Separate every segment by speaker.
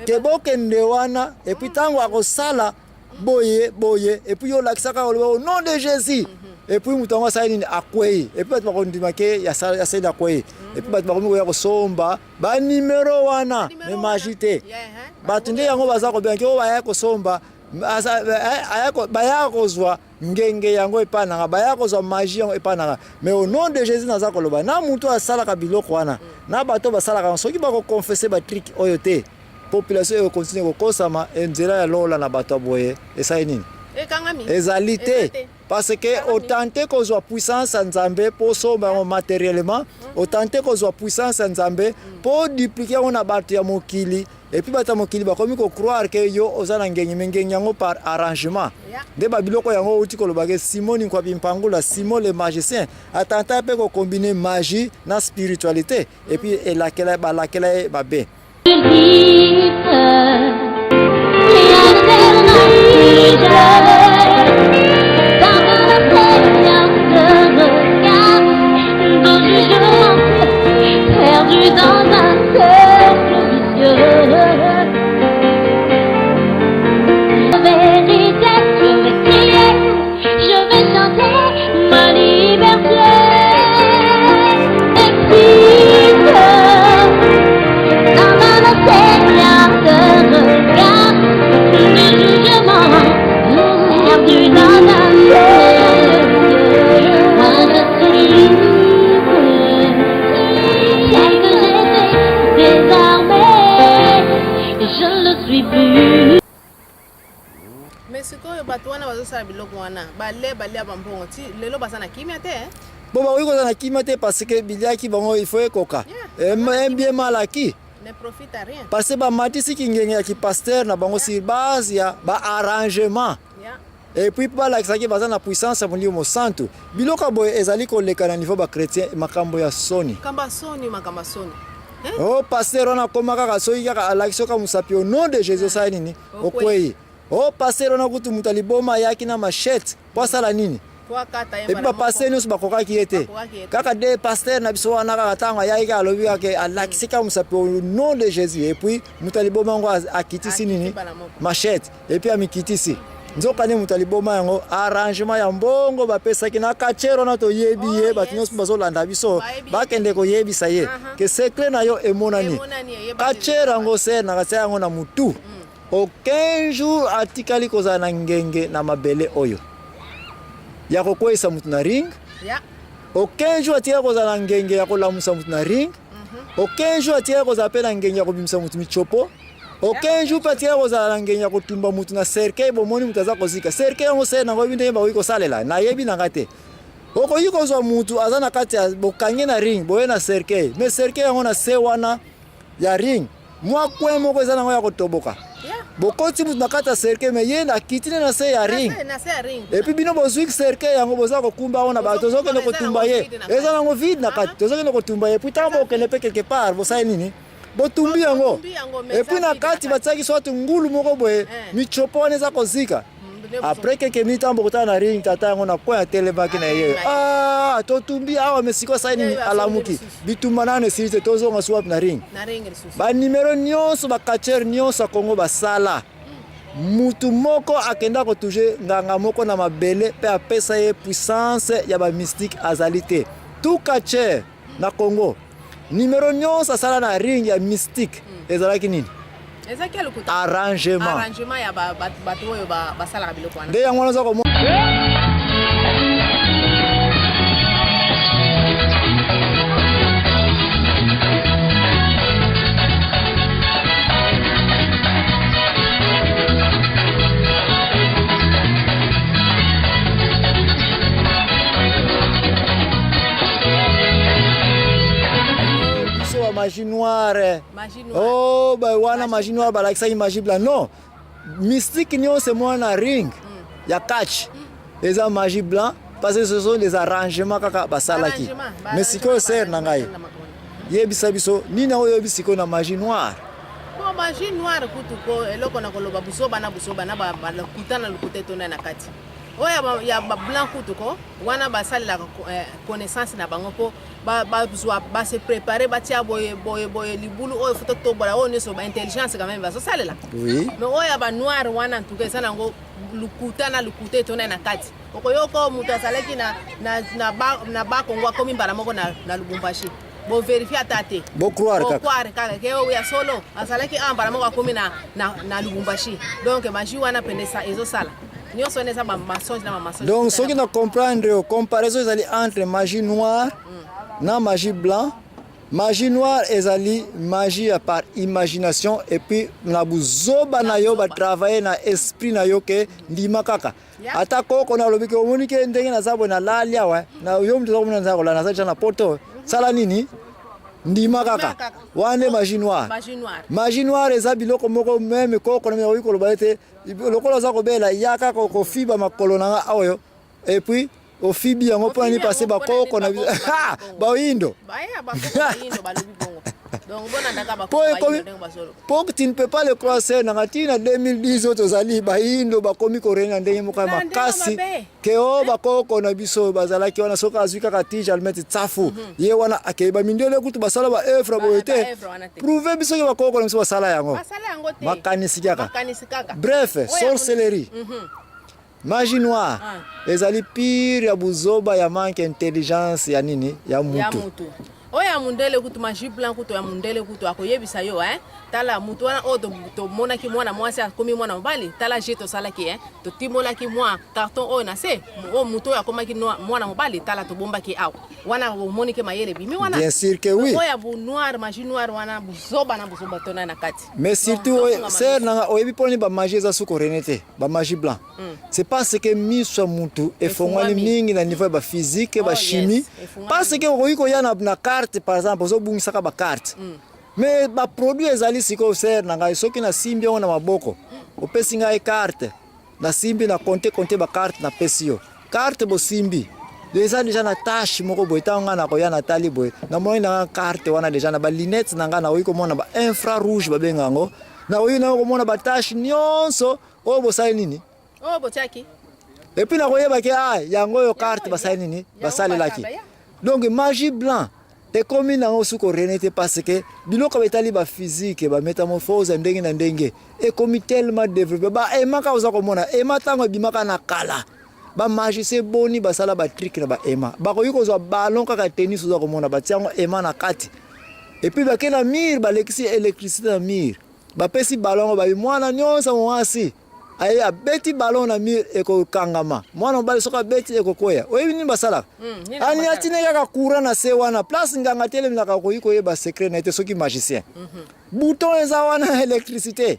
Speaker 1: Ke bokende wana et puis ntango akosala boye boye et puis yo olakisaka oloba au nom de Jésus. Et puis moto yango asali nini? Akwei. Et puis bato bakondima ke asali akwei. Et puis bato bakomi koya kosomba ba numero wana, mais magie te. Bato nde yango baza kobenga ke oyo baya kosomba, baya kozwa ngenge yango epai na nga, baya kozwa magie yango epai na nga. Mais au nom de Jésus, naza koloba na moto asalaka biloko wana, na bato basalaka yango, soki bakoconfesser batrick oyo te, population oyo continue kokosama. Nzela ya lola na bato ya boye esali nini?
Speaker 2: Ekangami.
Speaker 1: Ezali te, parce que otenter kozwa puissance ya Nzambe mpo osomba yango matériellement, otenter kozwa puissance ya Nzambe mpo dupliquer yango na bato ya mokili, et puis bato ya mokili bakomi kocroire ke yo oza na ngengi, mais ngengi yango par arrangement. Nde babiloko yango outi koloba ke Simoni Nkwabi Mpangula, Simon le magicien, atenter mpe kocombiner magie na spiritualité, et puis elakela balakela ye mabe.
Speaker 3: L'alternative dans le Seigneur de regard, de jugement, perdu dans un cercle vicieux. Vérité, je vais crier, je vais chanter ma liberté. Et puis, dans le Seigneur de regard, de jugement, perdu dans un cercle vicieux. Moi je suis libre, celle que j'étais désormais, je ne le suis plus.
Speaker 2: Mais sikoyo bato wana bazosala biloko wana, bale balia bambongo, ti lelo baza na kimia te, eh?
Speaker 1: Bo bakoki kozala na kimia te, parce que biliaki bango, il faut ekoka. Un bien mal acquis
Speaker 2: ne profite à rien.
Speaker 1: Parce que bamatisi kingenge ya kipasteur na bango sur base ya baarrangement. Et puis mpo balakisaki baza na puissance ya Molimo Mosantu. Biloko ya boye ezali koleka na niveau bachrétien, makambo ya soni.
Speaker 2: Makambo ya soni, makambo ya soni.
Speaker 1: O pasteur wana akoma kaka, soki kaka alakisi yoka mosapi, au nom de Jésus, osali nini? Okwei. O pasteur wana kutu, moto aliboma ayaki na machette mpo asala nini?
Speaker 2: Po akata ye.
Speaker 1: Et puis
Speaker 2: mbala
Speaker 1: bapasteur
Speaker 2: moko.
Speaker 1: Nyonso bakokaki ye te.
Speaker 2: Bakokaki ye te.
Speaker 1: Kaka de pasteur na biso wana, kaka ntango ayaki, kaka alobi kaka, alakisi kaka mosapi, au nom de Jésus, et puis moto aliboma yango akitisi
Speaker 2: Akiti
Speaker 1: nini?
Speaker 2: mbala moko.
Speaker 1: Machette, et puis amikitisi. Nzoka nde moto aliboma yango, arrangement ya mbongo bapesaki na kachero wana, toyebi ye. Bato nyonso bazolanda biso
Speaker 2: Bayebi ye.
Speaker 1: bakende koyebisa ye ke secret na yo emonani.
Speaker 2: Emonani, eyebani.
Speaker 1: Kachero yango ser na katia yango na mutu, aucun jour atikali kozala na ngenge na mabele oyo ya kokweyisa mutu na ring. Aucun jour atikali kozala na ngenge ya kolamusa mutu na ring. Aucun jour atikali kozala mpe na ngenge ya kobimisa mutu michopo. Aucun jour mpe atikali kozala na ngenge ya kotumba mutu na cercueil. Bomoni mutu aza kozika cercueil yango, sere nango yebi ndenge bakoki kosalela, nayebi na nga te. Okoki kozwa mutu aza na kati ya bokangi na ring boye na cercueil, mais cercueil yango na se wana ya ring, mwa coin moko eza nango ya kotoboka. Bokoti mutu na kati ya cercueil, mais ye akiti nde na se ya ring.
Speaker 2: Na se ya ring.
Speaker 1: Et puis bino bozwi cercueil yango, boza kokumba yango na bato, tozokende
Speaker 2: Eza
Speaker 1: kotumba
Speaker 2: nango
Speaker 1: ye.
Speaker 2: vide na kati.
Speaker 1: Eza nango vide na kati, tozokende kotumba ye. Puis ntango bokende mpe quelque part, bosali nini? Botumbi yango.
Speaker 2: Botumbi yango, mais
Speaker 1: Et puis
Speaker 2: eza
Speaker 1: na
Speaker 2: vide na
Speaker 1: kati
Speaker 2: kati.
Speaker 1: batiaki soit ngulu moko boye, michopo wana eza kozika. Après quelques minutes, ntango bokotala na ring, tata yango na coin atelemaki na ye. Ah, totumbi awa, mais sikoyo asali nini?
Speaker 2: Ye, azongi
Speaker 1: Alamuki.
Speaker 2: lisusu.
Speaker 1: Bitumba nano esili te, tozonga su wapi? Na ring.
Speaker 2: Na ring lisusu.
Speaker 1: Banimero nyonso bacatcheur nyonso ya Kongo basala, mutu moko akenda kotoucher nganga moko na mabele mpe apesa ye puissance ya bamystique azali te. Tout catcheur na Congo, nimero nyonso asala na ring ya mystique ezalaki nini?
Speaker 2: Ezaki ya lokuta.
Speaker 1: Arrangement.
Speaker 2: Arrangement ya bato oyo basalaka biloko wana.
Speaker 1: Nde yango wana oza komona. Biso ba magie noire.
Speaker 2: Magie noire.
Speaker 1: Oh, ba wana magie noire, balakisaki magie blanc. Non, mystique nyonso mwana ring ya catch eza magie blanc, parce que ce sont des arrangements kaka basalaki.
Speaker 2: Arrangement,
Speaker 1: Mais sikoyo, sœur na ngai, yebisa biso nini yango oyebi sikoyo na magie noire.
Speaker 2: Bon, magie noire kutu, ko eloko na koloba, buzoba na buzoba na lokuta na lokuta etonda na kati. Oyo ya ba blanc kutu ko wana basalelaka eh, connaissance na bango mpo bazwa ba se préparer, batia boye boye boye, libulu oyo fo totobola, oyo nyonso ba intelligence quand même bazosalela. Mais oyo ya ba noir wana, en tout cas, eza nango lukuta na lukuta etonda na kati. Okoyoka oyo moto azalaki na Bakongo akomi mbala moko na Lubumbashi. Bovérifier ata te.
Speaker 1: Bocroire kaka.
Speaker 2: Bocroire kaka ke oyo ya solo azalaki awa, mbala moko akomi na Lubumbashi. Donc magie wana pene ezosala nyonso wana eza bamensonge na bamensonge.
Speaker 1: Donc soki na comprendre yo, comparaison ezali entre magie noire na magie blanc. Magie noire ezali magie ya par imagination et puis na buzoba na yo, batravaille na esprit na yo ke ndima kaka. Ata koko na alobi ke omoni ke ndenge naza boye, nalali awa na yo, moto oza komona naza kolala, naza deja na poto, sala nini? Ndima kaka. Wana nde magie noire.
Speaker 2: Magie noire.
Speaker 1: Magie noire eza biloko moko, même koko na okoki koloba ete lokola oza kobela, ya kaka kofiba makolo na nga oyo, et puis ofibi yango mpona nini? Parce bakoko na biso bayindo.
Speaker 2: Baya bakoko bayindo balobi bongo. Donc bonandaka
Speaker 1: Po
Speaker 2: bakoko
Speaker 1: ekomi
Speaker 2: bayindo ndenge bazoloba.
Speaker 1: Po tu ne peux pas le croire, se nanga ntina 2010 oyo tozali, bayindo bakomi korena na ndenge moko ya
Speaker 2: Na ndenge
Speaker 1: makasi
Speaker 2: mabe.
Speaker 1: Ke oyo bakoko na biso bazalaki wana, soki azwi kaka tige allumette, tsafu ye wana akei. Bamindele kutu basala baœuvre boye te.
Speaker 2: Baœuvre wana te.
Speaker 1: Prouve biso ke bakoko na biso basala yango.
Speaker 2: Basala yango te.
Speaker 1: Makanisi kaka.
Speaker 2: Makanisi kaka.
Speaker 1: Bref,
Speaker 2: Oyo
Speaker 1: sorcellerie, magie noire ezali pire ya buzoba, ya manque intelligence ya nini, ya
Speaker 2: ya
Speaker 1: mutu.
Speaker 2: Mutu oyo ya mundele kutu, magie blanc kutu, ya mundele kutu akoyebisa yo, eh? Tala mutu wana oyo tomonaki mwana mwasi akomi mwana mobali, tala je tosalaki, eh? Totimolaki mwa carton oyo na se, oyo mutu oyo akomaki mwana mobali, tala tobombaki awa. Wana omoni ke mayele ebimi wana.
Speaker 1: Bien sûr que oui.
Speaker 2: Oyo ya bu noir, magie noire wana, buzoba na buzoba tona na kati.
Speaker 1: Mais surtout
Speaker 2: Donc,
Speaker 1: oyo
Speaker 2: tofunga
Speaker 1: ser nanga, oyebi mpona nini bamagie eza suko rene te, bamagie blanc? C'est parce que miso ya mutu efongwani
Speaker 2: Efungwami.
Speaker 1: mingi na niveau ya baphysique,
Speaker 2: Oh,
Speaker 1: bachimie.
Speaker 2: yes, efungwami.
Speaker 1: Parce que okoki koya na carte par exemple, ozobungisaka bacarte, mais baproduit ezali sikoyo. Ser na ngai, soki nasimbi yango na maboko, opesi ngai carte, nasimbi na compte, compte bacarte, napesi yo carte, bosimbi eza déjà na tache moko boye. Ntango ngai nakoya, natali boye, namoni na nga carte wana déjà na balunettes na ngai, nakoki komona ba infrarouge babenga yango, nakoki nango komona batache nyonso oyo bosali nini.
Speaker 2: Oyo botiaki.
Speaker 1: Et puis nakoyebaki, ah, yango oyo carte basali nini,
Speaker 2: Yango
Speaker 1: basalelaki.
Speaker 2: basala, ya.
Speaker 1: Donc magie blanc ekomi nango su korene te, parce que biloko etali baphysique, bamétamorphose ya ndenge na ndenge ekomi tellement développé. Baema kaka oza komona ema, ntango ebimaka na kala, bamagicien boni basala batrick na baema. Bakoki kozwa ballon kaka tennis, oza komona batia yango ema na kati, et puis bake na mur, balekisi électricité na mur, bapesi ballon yango, babi mwana nyonso mwasi aye abeti ballon na mur, ekokangama. Mwana mobali soki abeti, ekokweya. Oyebi nini basalaka?
Speaker 2: Nini
Speaker 1: Ani
Speaker 2: basalaka?
Speaker 1: atine kaka courant na se wana, place nganga atelemelaka, okoki koyeba secret na ye te soki magicien. Bouton eza wana, électricité.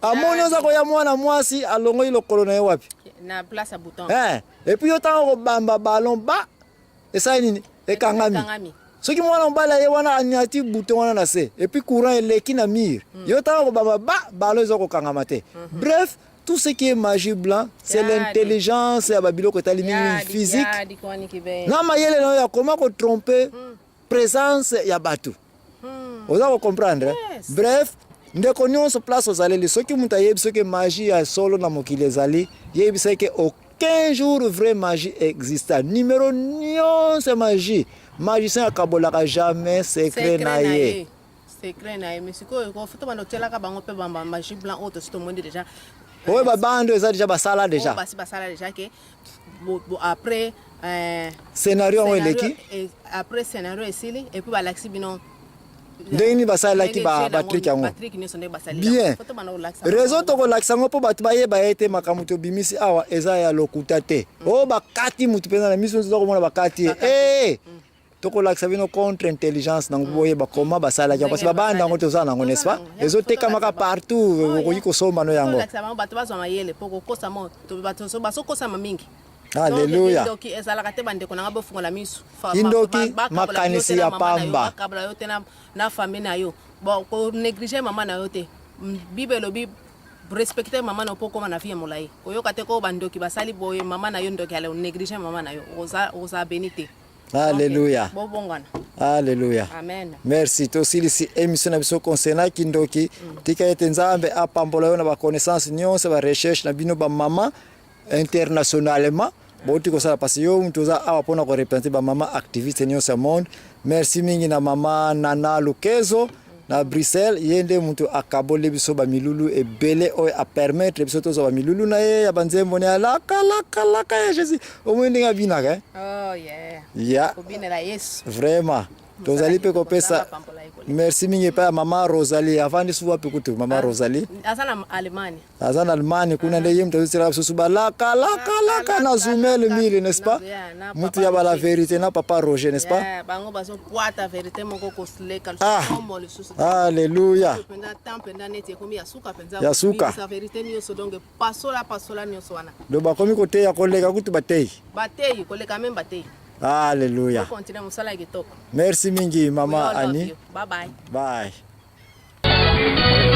Speaker 1: Amoni oza koya, mwana mwasi alongoli lokolo na ye wapi?
Speaker 2: Na place ya bouton.
Speaker 1: Eh, et puis yo ntango kobamba ballon ba esali nini? Ekangami.
Speaker 2: Ekangami.
Speaker 1: Soki mwana mobali aye wana, aniati bouton wana na se, et puis courant eleki na mur, yo ntango kobamba ba ballon eza kokangama te. Bref, tout ce qui est magie blanc, c'est l'intelligence ya babiloko etali mingi physique na mayele na oyo akoma kotromper présence ya bato. Oza kocomprendre?
Speaker 2: Yes.
Speaker 1: Bref, ndeko nyonso place ozaleli, soki moto ayebi soki magie ya solo na mokili ezali, yebisa ke aucun jour vrai magie exista. Numero nyonso ya magie, magicien akabolaka jamais secret na ye.
Speaker 2: Secret na ye. Mais sikoyo kofuta bando otielaka bango mpe bamagie blanc oyo tosi tomoni déjà.
Speaker 1: Oyo babando eza déjà basala
Speaker 2: déjà
Speaker 1: déjà.
Speaker 2: Basi basala déjà ke après
Speaker 1: scénario yango eleki.
Speaker 2: Après scénario esili, et puis balakisi bino
Speaker 1: ndenge nini basalelaki batrick yango.
Speaker 2: Batrick nyonso ndenge basali.
Speaker 1: Bien.
Speaker 2: Faut tobanda kolakisa
Speaker 1: Raison
Speaker 2: bango.
Speaker 1: tokolakisa yango mpo bato bayeba ye te makambo tobimisi awa eza ya lokuta te. Oyo bakati mutu mpenza na miso nyonso toza komona bakati ye. Eh, tokolakisa bino contre intelligence nango, boyeba koma basalaki yango, parce que babanda yango toza nango, n'est-ce pas? Ezotekamaka partout, okoki kosomba no yango.
Speaker 2: Tolakisa bango, bato bazwa mayele mpo kokosama, bato bazokosama mingi.
Speaker 1: Alleluya.
Speaker 2: Kindoki ezalaka te, bandeko nanga, bofungola miso.
Speaker 1: Kindoki,
Speaker 2: Bakabola yo
Speaker 1: makanisi
Speaker 2: te na
Speaker 1: ya
Speaker 2: mama na yo,
Speaker 1: pamba.
Speaker 2: bakabola yo te na famille na yo. Bon, konégliger mama na yo te. Bible elobi respecte mama na yo mpo okóma na vie ya molai. Koyoka te ko bandoki basali boye mama na yo, ndoki ale néglige mama na yo, okozala béni te.
Speaker 1: Alleluya.
Speaker 2: Bobongwana.
Speaker 1: Alleluya.
Speaker 2: Amen.
Speaker 1: Merci. Tosilisi émission na biso concernant kindoki. Tika ete Nzambe apambola yo na baconnaissance nyonso, barecherche na bino bamama. Internationalement bauti kosala parce yo mutu oza awa mpona korepresente bamama activiste nyonso ya monde. Merci mingi na mama Nana Lukezo na Bruxelles, ye nde mutu akaboli biso bamilulu ebele oyo apermettre biso tozwa bamilulu na ye ya banzembo na ya laka laka laka ya Jésus. Omoni ndenge abinaka, eh?
Speaker 2: Oh yeah.
Speaker 1: Ya
Speaker 2: kobinela Yesu.
Speaker 1: Vraiment, tozali mpe kopesa
Speaker 2: Nzambe apambola ye koleka.
Speaker 1: Merci mingi epai ya mama Rosalie. Avandi su wapi kutu mama Rosalie?
Speaker 2: Aza na Allemagne.
Speaker 1: Aza na Allemagne kuna, nde ye moto azotiela biso su balaka laka laka na zumele mille, n'est-ce pas?
Speaker 2: Yeah, na
Speaker 1: mutu
Speaker 2: papa
Speaker 1: ya bala
Speaker 2: Roger.
Speaker 1: Vérité na papa Roger, n'est-ce pas?
Speaker 2: Yeah, bango bazopwata vérité moko koleka.
Speaker 1: Ah.
Speaker 2: Somo lisusu.
Speaker 1: Alléluia.
Speaker 2: Mpenza temps mpenza neti ekomi ya suka mpenza.
Speaker 1: Ya suka.
Speaker 2: Kobimisa vérité nyonso, donc pasola pasola nyonso wana.
Speaker 1: Do bakomi koteya koleka kutu batei.
Speaker 2: Bateyi koleka même bateyi.
Speaker 1: Alléluia.
Speaker 2: Continue mosala ya kitoko.
Speaker 1: Merci mingi
Speaker 2: We
Speaker 1: mama
Speaker 2: all love
Speaker 1: Ani.
Speaker 2: you. Bye bye.
Speaker 1: Bye.